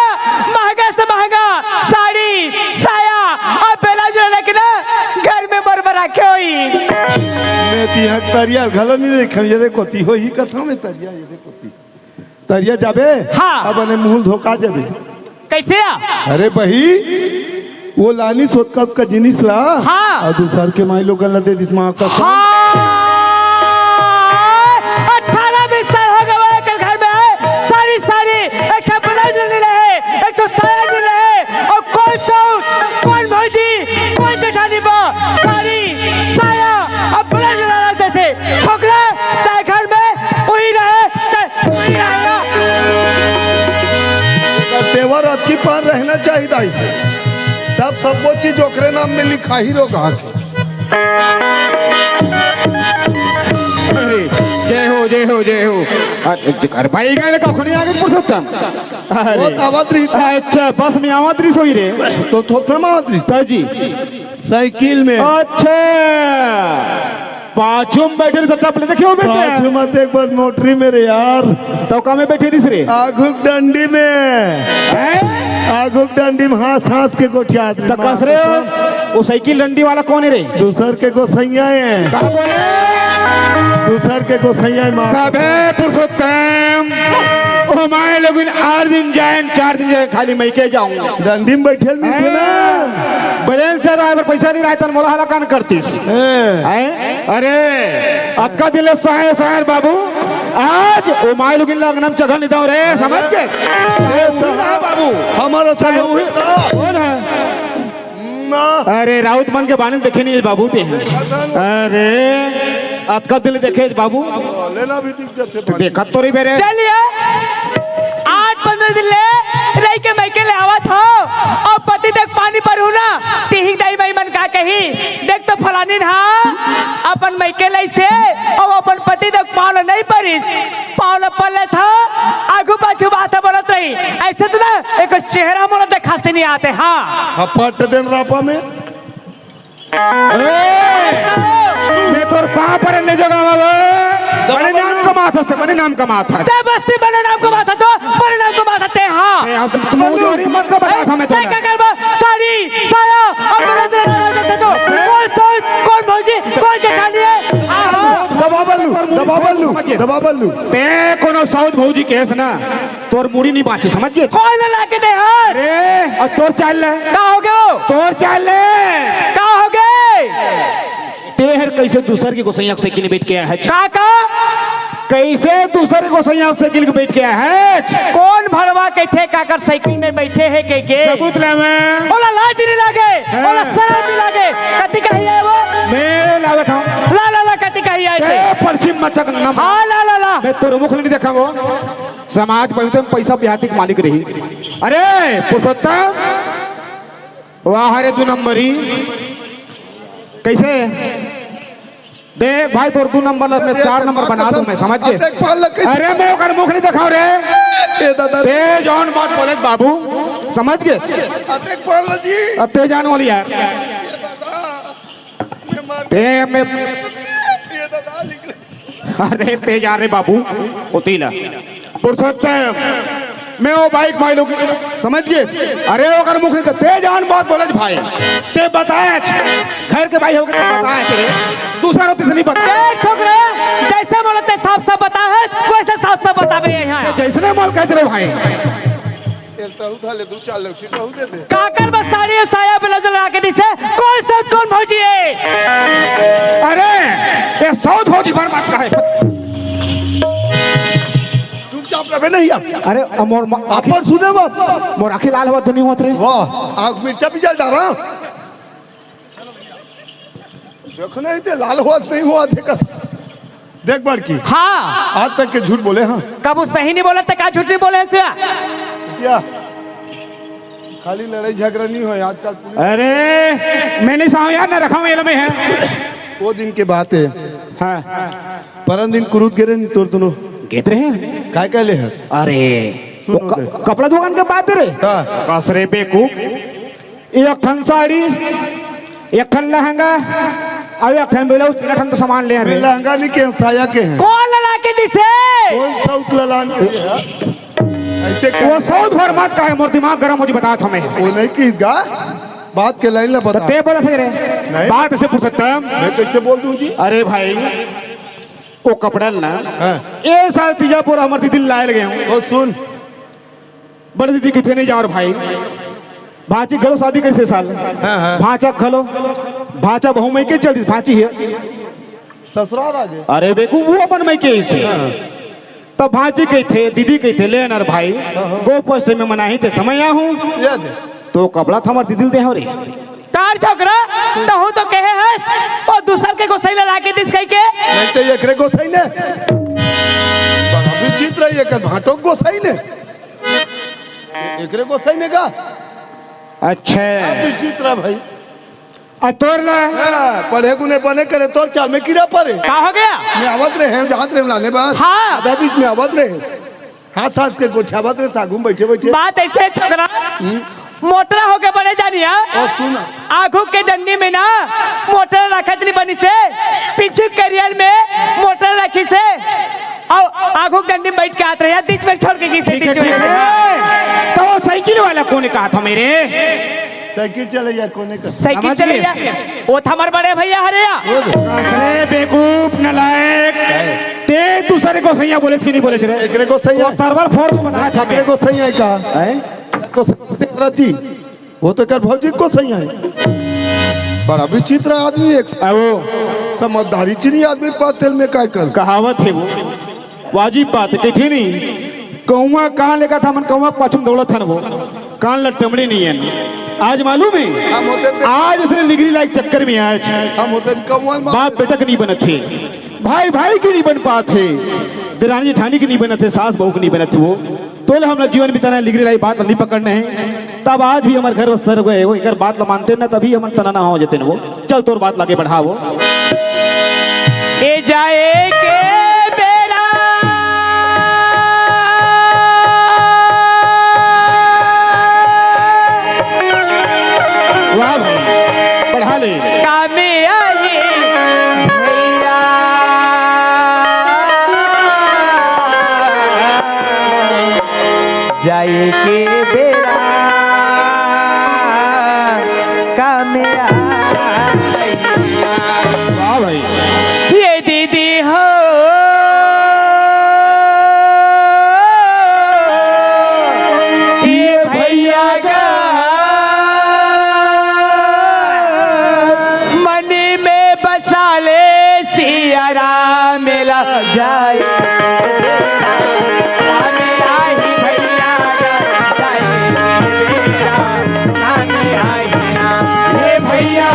महंगा से महंगा साड़ी, साया और ब्लाउज लेके ना घर में बरबरा के होई। मैं तिहा तरिया घलो नहीं देखम, ये देखो ती हो ही कथा में तरिया, ये देखो ती। तरिया जाबे? हाँ। अब ने मुंह धोखा जाबे। कैसे आ? अरे बही, वो लानी सोतका का जिनिस ला। हाँ। और दूसर के माई लोगन ला दे दिस माँ का। हाँ। अठारह बीस साल हो गए एकर घर में आए। सारी, सारी, एक ठे पर अतकी पान रहना चाहिए दाई, तब सबो चीज ओकरे नाम में लिखाही रोगा के। अरे, जय हो, जय हो, जय हो। अरे, अरे भाई, गाने का खुनी आगे पुरुषोत्तम। अरे, वो तो आवत रही था। अच्छा, बस में आवत रही सोई रे। तो थोपना में आवत रही। सर जी, साइकिल में। अच्छा, पाछू में बैठे रही, टप ले देखियो बेटे। पाछू मत एक बार मोटरी में रे यार। तो का में बैठे रही रे? आघुक डंडी में। हैं? आघुक डंडी में हंस हंस के गोठिया आदमी। तो कस रे हो? वो साइकिल डंडी वाला कौन है रे? दूसर के गोसैया है। का बोले? दूसर के गोसैया है मार। तबे पुरुषोत्तम, ओ माय लोगिन आठ दिन जाए, चार दिन जाए, खाली मइके जाऊं। डंडी में बैठल मिलथे ना। बैलेंस से रहा, पैसा नहीं रहा, तन मोला हला कान करतीस। हैं। हैं? अरे, अतका दिन ले सायर सायर बाबू, आज ओ माय लोगिन ला अंगना में जगह नहीं दो रे, समझ के? अरे, उड़ी रहा बाबू। हमारा अरे, संग उड़ी कौन है? ना। अरे, राउत मन के बाने देखे नहीं है बाबू ते। अरे, अतका दिन ले देखे है बाबू। लेना भी दिख जाते तो देखत तो रही बेरे। चलिए, आठ पंद्रह दिन ले रही के मइके ले आवत हो, अउ पति देख पानी पर हूँ ना, तिही दाई माई मन का कही, देख तो फलानी ना अपन मइके ले से, अउ अपन पति देख पाँव ल नहीं परिस, पाँव ल पर लेत हो, आगू पाछू बात बोलत रही, ऐसे तो ना एक चेहरा मोला देखाते नहीं आते। हाँ, खपट देन रापा में। अरे, मैं तोर पाँव पर ले जगह वाला। बड़े नाम कमात हस, बड़े नाम कमात हस। ते बस्ती बड़े नाम कमात ह तो, बड़े नाम कमात ह ते, हाँ। ए, अब तुम जोरी मत का बता था मैं ते तोला। का करबा? साड़ी, साया, और बड़े जगह वाला तो। कौन सौत, कौन भौजी, कौन जेठानी है? आहा। दबा बल्लू, दबा बल्लू, दबा बल्लू। ते कोनो साउथ भौजी केस ना, तोर मुड़ी नहीं बाँची, समझ गे? कोई ना लाके दे हस। अरे, और तोर चाल ले। का हो गयो? तोर चाल ले। का हो गए? ते हर कैसे दूसर के गोसैया के साइकिल में बैठ के आया है? का का? कैसे दूसर के गोसैया के साइकिल में बैठ के आया है? कौन भड़वा कथे काकर साइकिल में बैठे है के के? सबूत ले मैं। ओला लाज नहीं लागे, ओला शर्म नहीं लागे। कति कही है वो? मैं लागत हूँ। ला ला ला, कति कही है ते ते? पश्चिम मचक नम। हाँ, ला ला ला। मैं तोर मुख नहीं देखा वो। समाज बहुत में पैसा ब्याह के मालिक रही। अरे पुरुषोत्तम, वाह रे दो नंबरी। कैसे? देख भाई, तोर दो नंबर ला मैं चार नंबर बना दूं मैं, समझ गे? अतेक पाल लग गई। अरे मैं ओकर मुख नहीं देखाव रे। ए दादा। ते जौन बात बोले बाबू, समझ गे? अतेक पाल लग जी। अब ते जान वाली यार। ये मार। ते मैं ये दादा निकले। अरे ते जा रे बाबू, ओती ला। पुरुषोत्तम, मैं ओ बाइक माई लोग समझ गे। अरे ओकर मुख नहीं ते जान बात बोले भाई। ते बताया छ। घर के भाई होके ते बताया छ रे। दूसरा रोटी से नहीं बता। ए छोकरा, जैसे बोलते साफ साफ बता है, वैसे साफ साफ बतावे यहाँ। जैसने मल कह रे भाई। ये तो उठा ले, दो चार लोग ठीक रहू दे दे। काकर बस साड़ी और साया ब्लाउज लगा के दिसे, कौन सौत कौन भौजी है? अरे, ये साउथ भौजी भर बात का है। चुपचाप रहे नहीं यार। अरे अमोर म- अपर सुने बाप। मोर आँखी लाल हुआ दुनिया होत रे। वाह, आँख मिर्चा भी जल डाला। देखो नहीं ते लाल हुआ नहीं हुआ देखा। देख बड़की। हाँ, आज तक के झूठ बोले हाँ। कब वो सही नहीं बोला तो का झूठ नहीं बोले से? क्या? खाली लड़ाई झगड़ा नहीं हो आजकल पुलिस। अरे मैं नहीं साव यार, ना रखा हूँ ये में है। वो दिन के बात है। हाँ। परन दिन कुरुद गिरे नहीं तोर दोनों। गेत रहे। काय काय ले हस? अरे सुन वो क- उदय। कपड़ा दुकान के बात रे। हाँ। कसरे बेकूफ। एक ठन साड़ी, एक ठन लहंगा, और एक ठन ब्लाउज, तीन ठन तो सामान ले मैं रहे। लहंगा नहीं के साया के हैं। कौन लगा के दिसे? कौन साउथ ललान के है? ऐसे वो कर। साउथ भर मत का है, मोर दिमाग गरम हो जी, बता था मैं। वो नहीं किस गा। बात के लाइन ला तो बता। ते बोला सही रे। नहीं। बात ऐसे पुरुषोत्तम। मैं कैसे बोल दूं जी? अरे भाई, वो कपड़ा ना। हाँ। ए साल तीजा पर हमर दीदी लाए लगे हूँ। वो सुन। बड़े दीदी किथे नहीं जाओ रे भाई। भांची घलो शादी कैसे साल। हाँ, हाँ। भांचा घलो। भांचा बहू मइके चल दी, भांची है। ससुराल आ गए। अरे बेकू, वो अपन मइके से। तो भांची कहिथे, दीदी कहिथे, ले नर भाई। गो पोस्ट में मनाही ते समय आहूँ। याद है। तो कपड़ा थमर दीदी दे हो रे। तार छोकरा, तहूँ तो कहे हस, वो दूसर के गोसाई ला लाके दिस कहि के। नहीं तो एकरे गोसाई ने। बड़ा विचित्र है, एकर भांटो गोसाई ने। एकरे गोसाई ने का? अच्छा। विचित्र भाई। आ तोर ला? हाँ, पढ़े गुने बने करे, तोर चाल में कीड़ा परे। का हो गया? मैं आवत रहे, जात रहे लाने बार। हाँ। आधा बीच में आवत रहे। हाँ, सास के गोठियावत रहे, सागू में बैठे बैठे। बात ऐसे है, छोकरा। हम्म। मोटरा होके बने जानी है। और सुन। आगू के डंडी में ना मोटर रखत नहीं बनी से, पीछू करियर में मोटर रखी से। और आगू के डंडी में बैठ के आत रहे, बीच में छोड़ के किसी ठीक है, बीच में। ठीक है। तो वो साइकिल वाला कोने कहा था मेरे? साइकिल चलैया कोने का? साइकिल समझ गए? चलैया, वो तो हमारे बड़े भैया हरे या। वो तो। अरे बेवकूफ, नालायक। है। ते दूसरे गोसैया बोले कि नहीं बोले रे? एकरे गोसैया। वो तरवार फोड़ के बताया था एकरे मैं। गोसैया का? हैं? गोसैया जी, वो तो कर भौजी गोसैया है। बड़ा विचित्र आदमी, एक आ वो। समझदारी चीनी आदमी, पातेल में काय कर? कहावत है वो। वाजिब बात कहिथे नहीं, कौआ कान लेगा था, मन कौआ पाछम दौड़त हन वो, कान ला टमड़ी नहीं है। आज मालूम है, हम होते थे। आज इसने निगरी लाइक चक्कर में आज हम होते कौआ में बाप बेटा के नहीं बनत थे, भाई भाई के नहीं बन पात थे, देरानी जेठानी के नहीं बनत थे, सास बहू के नहीं बनत थे वो। तोले हमला जीवन बिताना है, निगरी लाई बात नहीं पकड़ना है। तब आज भी हमर घर बस सर गए हो, एकर बात ल मानते ना, तभी हमन तना ना हो जते न वो। चल तोर बात लागे बढ़ावो। ए जाए के बेरा। वाह भाई, बढ़ा ले। कामे आई भैया। जाए के बेरा कामे आई। वाह भाई। ये दीदी हो, ये भैया का मन में बसा ले सिया राम ला जाए। ये भैया,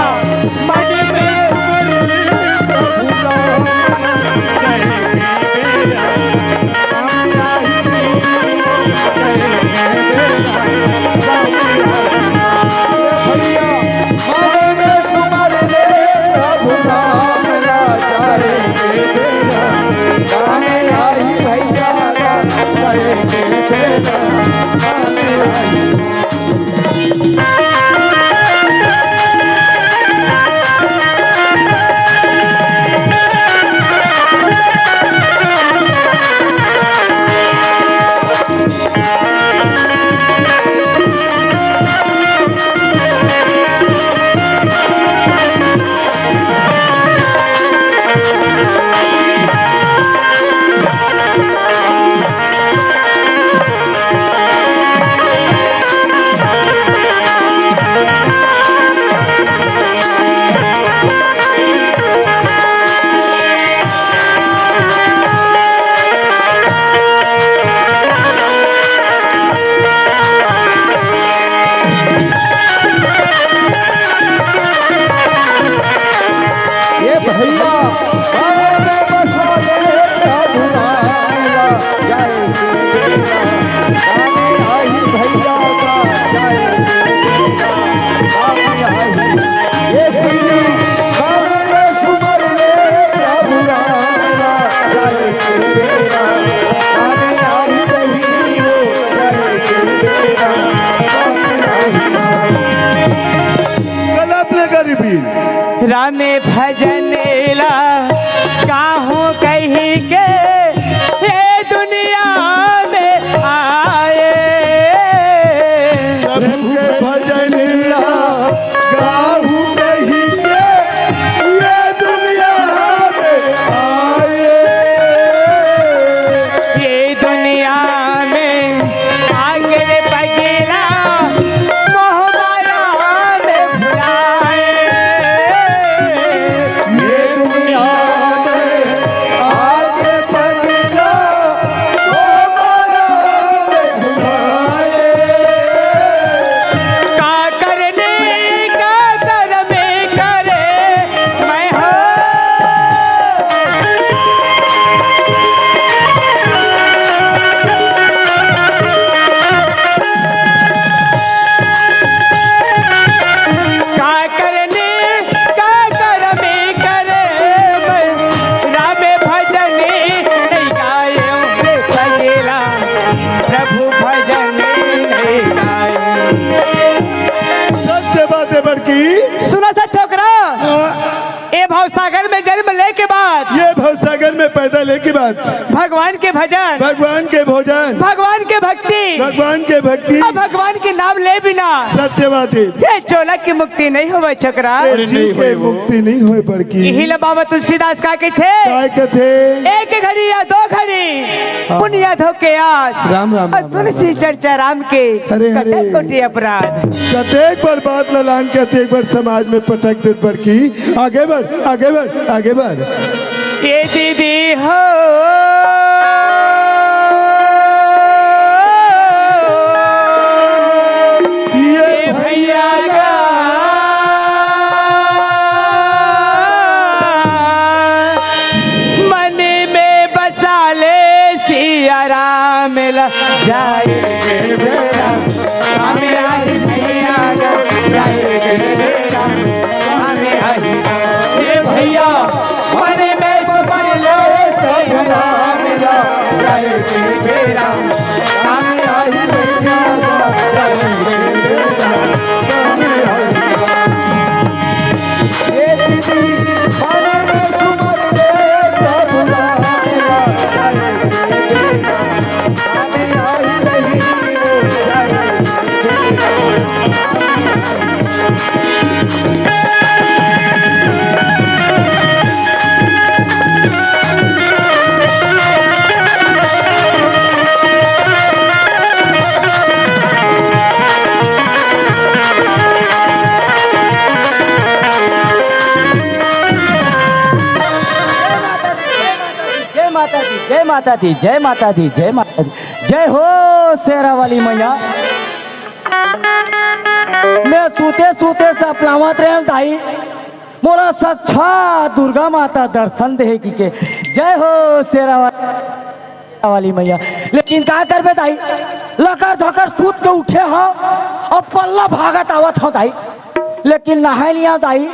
गलत ले गरीबी। रामे भजन ला काहू कही के ये दुनिया में आए। प्रभु के भजन ला गाहू कही के ये दुनिया में आए। ये दुनिया में आके रे पगला मोह माया में भुलाए। बात। भगवान के भजन, भगवान के भोजन, भगवान के भक्ति, भगवान के भक्ति। अब भगवान के नाम ले बिना सत्य बात हे। ये चोला के मुक्ति नहीं होवे छोकरा। ये जीव के मुक्ति नहीं होवे बड़की। यही ला बाबा तुलसीदास का कथे? काय कथे? एक घड़ी या दो घड़ी हाँ। पुनिया धो के आस। राम, राम, और राम, तुलसी राम, राम। चर्चा राम के अरे, अरे। कतक कोटि अपराध। कतेक बार बात ला लान के कतेक बार समाज में पटक देत बड़की। आगे बढ़, आगे बढ़, आगे बढ़। ये दीदी हो, ये ये भैया भैया गा। मन में बसा ले सिया राम ला जाए के बेरा। राम आई भैया गा, जाए के बेरा। राम आई। ये भैया, मन में बसा ले सिया राम ला जाए के बेरा। राम आई भैया गा, जाए के बेरा। राम आई। जय माता दी, जय माता दी, जय माता दी, जय माता दी। जय हो शेरा वाली मैया। मैं सूते सूते सपनावत रहे हंव दाई, मोला साक्षात दुर्गा माता दर्शन दे हे कहिके। जय हो शेरा वा-, वाली मैया। लेकिन का करबे दाई, लकर धकर सूत के उठे हंव अउ पल्ला भागत आवत हंव दाई। लेकिन नहाय नइ आंव दाई,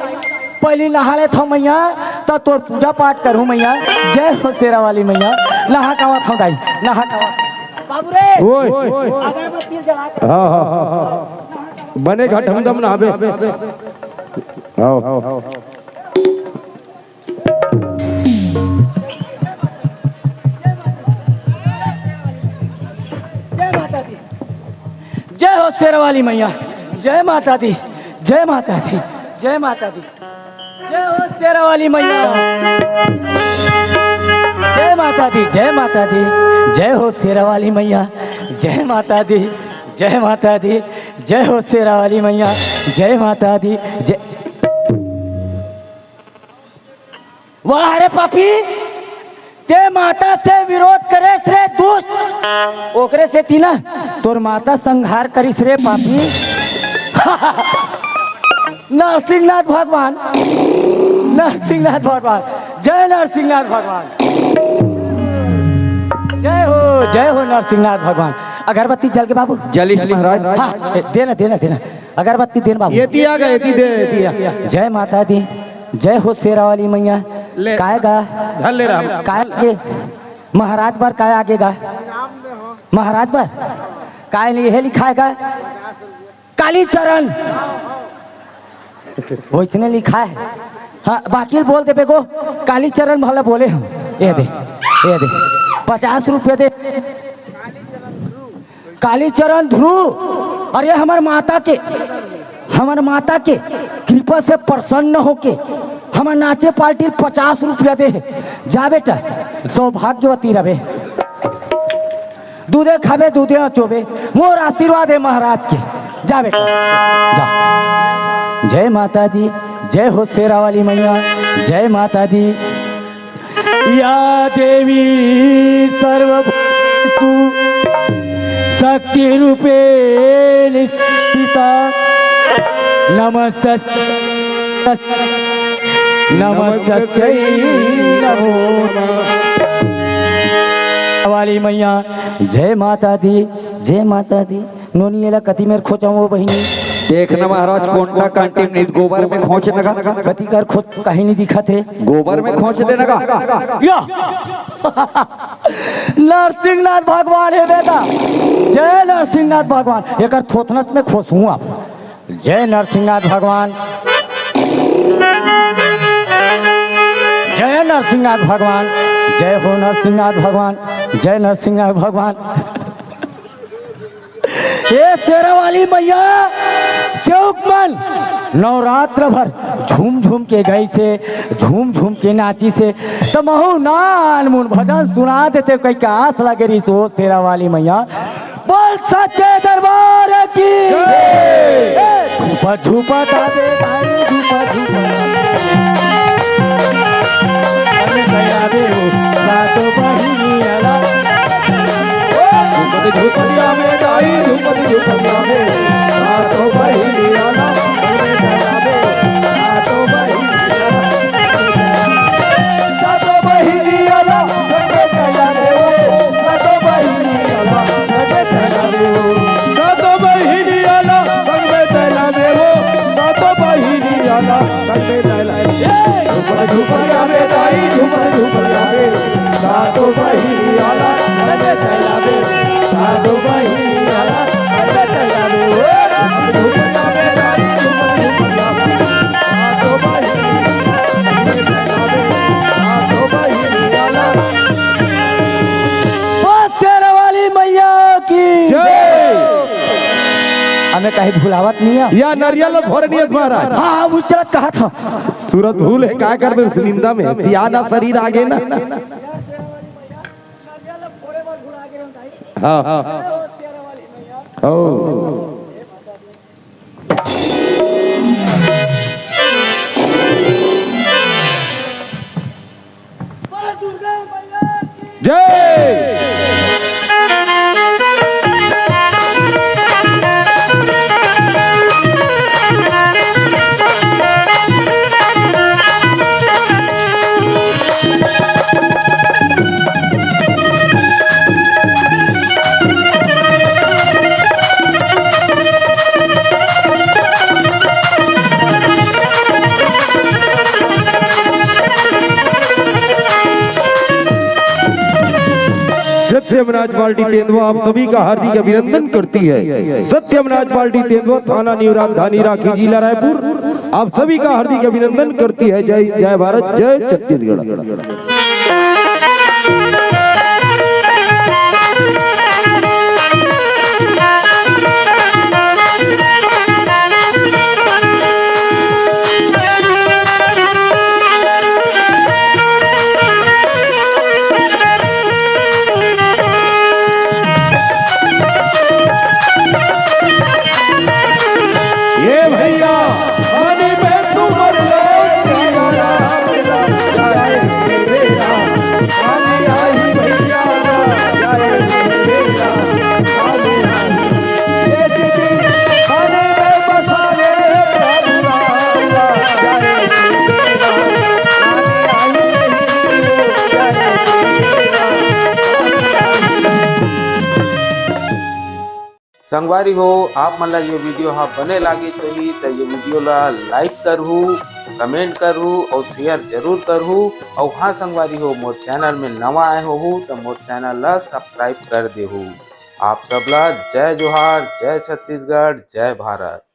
पहिली नहा लेथंव मैया, त तोर पूजा पाठ करहूं मैया। जय हो शेरा वाली मैया। नहा के आवत हंव दाई, नहा के आवत हंव। बाबू रे, ओए। अगरबत्ती जला के। हाँ, हाँ, हाँ। बने घटमदम नहाबे। आओ। जय माता दी। जय हो शेरा वाली मैया। जय माता दी। जय माता दी। जय माता दी। जय हो शेरा वाली मैया। जय माता दी। जय माता दी। जय हो शेरा वाली मैया। जय माता दी। जय माता दी। जय हो शेरा वाली मैया। जय माता दी। जय। वाह रे पापी, ते माता से विरोध करेस रे दुष्ट, ओकरे सेती ना तोर माता संहार करिस रे पापी। नरसिंहनाथ भगवान, नरसिंहनाथ भगवान, जय नरसिंहनाथ भगवान, जय हो, जय हो नरसिंहनाथ भगवान। अगरबत्ती जल के बाबू, जलिस महाराज। हाँ, देना, देना, देना, अगरबत्ती देना बाबू। एती आ गा, एती दे, एती आ। जय माता दी। जय हो शेरा वाली मैया। ले। काय गा? धर ले राम। काय के? महाराज बर काय आगे गा? महाराज बर? काय नहीं, हे लिखाय गा? कालीचरण। वइसने लिखाय हे। हाँ, बाकी ल बोल देबे गो। कालीचरण भला बोले हंव। ये दे, ये दे। पचास रुपया दे। कालीचरण ध्रुव, अरे हमर माता के, हमर माता के कृपा से प्रसन्न होके हमर नाचे पार्टी ल पचास रुपया दे हे। जा बेटा, सौभाग्यवती रबे। दूधे खाबे, दूधे अचोबे, मोर आशीर्वाद हे महाराज के। जा बेटा, जा। जय माता दी, जय हो शेरा वाली मैया, जय माता दी। या देवी सर्वभूतेषु शक्तिरूपेण स्थिता। नमस्तस्यै, नमस्तस्यै नमो नमः। वाली मैया, जय माता दी, जय माता दी। नोनी एला कति मेर खोचंव ओ बहिनी। देख ना महाराज, कोंटा कांटी में गोबर में खोच नगा। कति कर खोच, कहीं नहीं दिखत हे। गोबर में खोच दे नगा। या। नरसिंहनाथ भगवान हे बेटा। जय नरसिंहनाथ भगवान। एकर थोथनच में खोसहूं अब। जय नरसिंहनाथ भगवान। जय नर नरसिंहनाथ भगवान, जय हो नरसिंहनाथ भगवान, जय नरसिंहनाथ भगवान। ए शेरा वाली मैया, सेवक मन नवरात्र भर झूम झूम के गइसे, झूम झूम के नाचिसे, त महू नानमुन भजन सुना देतेंव कहिके आस लगे रहिस ओ शेरा वाली मैया। बोल सच्चे दरबार की। जय। ए, झूपा झूपा ताबे ताई, झूपा झूपा। अरे दया देव, सातो बहिनी आला। ओ, झूपत झूपत आवे ताई, झूपत झूपत आवे। सातो बहिनी आला, अरे दया देव, सातो बहिनी आला। सातो बहिनी आला, संगे चला रे ओ, सातो बहिनी आला, संगे चला रे ओ। सातो बहिनी आला, संगे चला रे ओ, सातो बहिनी आला, संगे चला रे ओ। ए, झूपर झूपर आवे ताई, झूपर झूपर आवे, सातो बहिनी आला, संगे चला रे ओ, सातो बहिनी आला, संगे चला रे ओ। झूपर झूपर आवे ताई, झूपर झूपर आवे, सातो बहिनी बस शेरा वाली मैया की जय। हमें कहीं भुलावत नहीं है। या नरियल फोरनियत महाराज। हाँ, हाँ, उस चलत कहा था। सूरत भूल है, का करबे उस निंदा में? सियाना शरीर आगे ना। हाँ, हाँ। ओ। जय। सत्यम राज पार्टी तेंदुआ आप सभी का हार्दिक अभिनंदन करती है। सत्यम राज पार्टी तेंदुआ, थाना न्यू राजधानी राखी, जिला रायपुर, आप सभी का हार्दिक अभिनंदन करती है। जय, जय भारत, जय छत्तीसगढ़। ये भैया, पानी में तू मर गए, पानी आई भैया, पानी आई। संगवारी हो, आप मन ला ये video हा बने लागिस होही त ये video ला like करहू, comment करहू और share जरूर करहू। और हाँ संगवारी हो, मोर channel में नवा आए होहू त मोर channel ला subscribe कर देहू। आप सब ला जय जोहार, जय छत्तीसगढ़, जय भारत।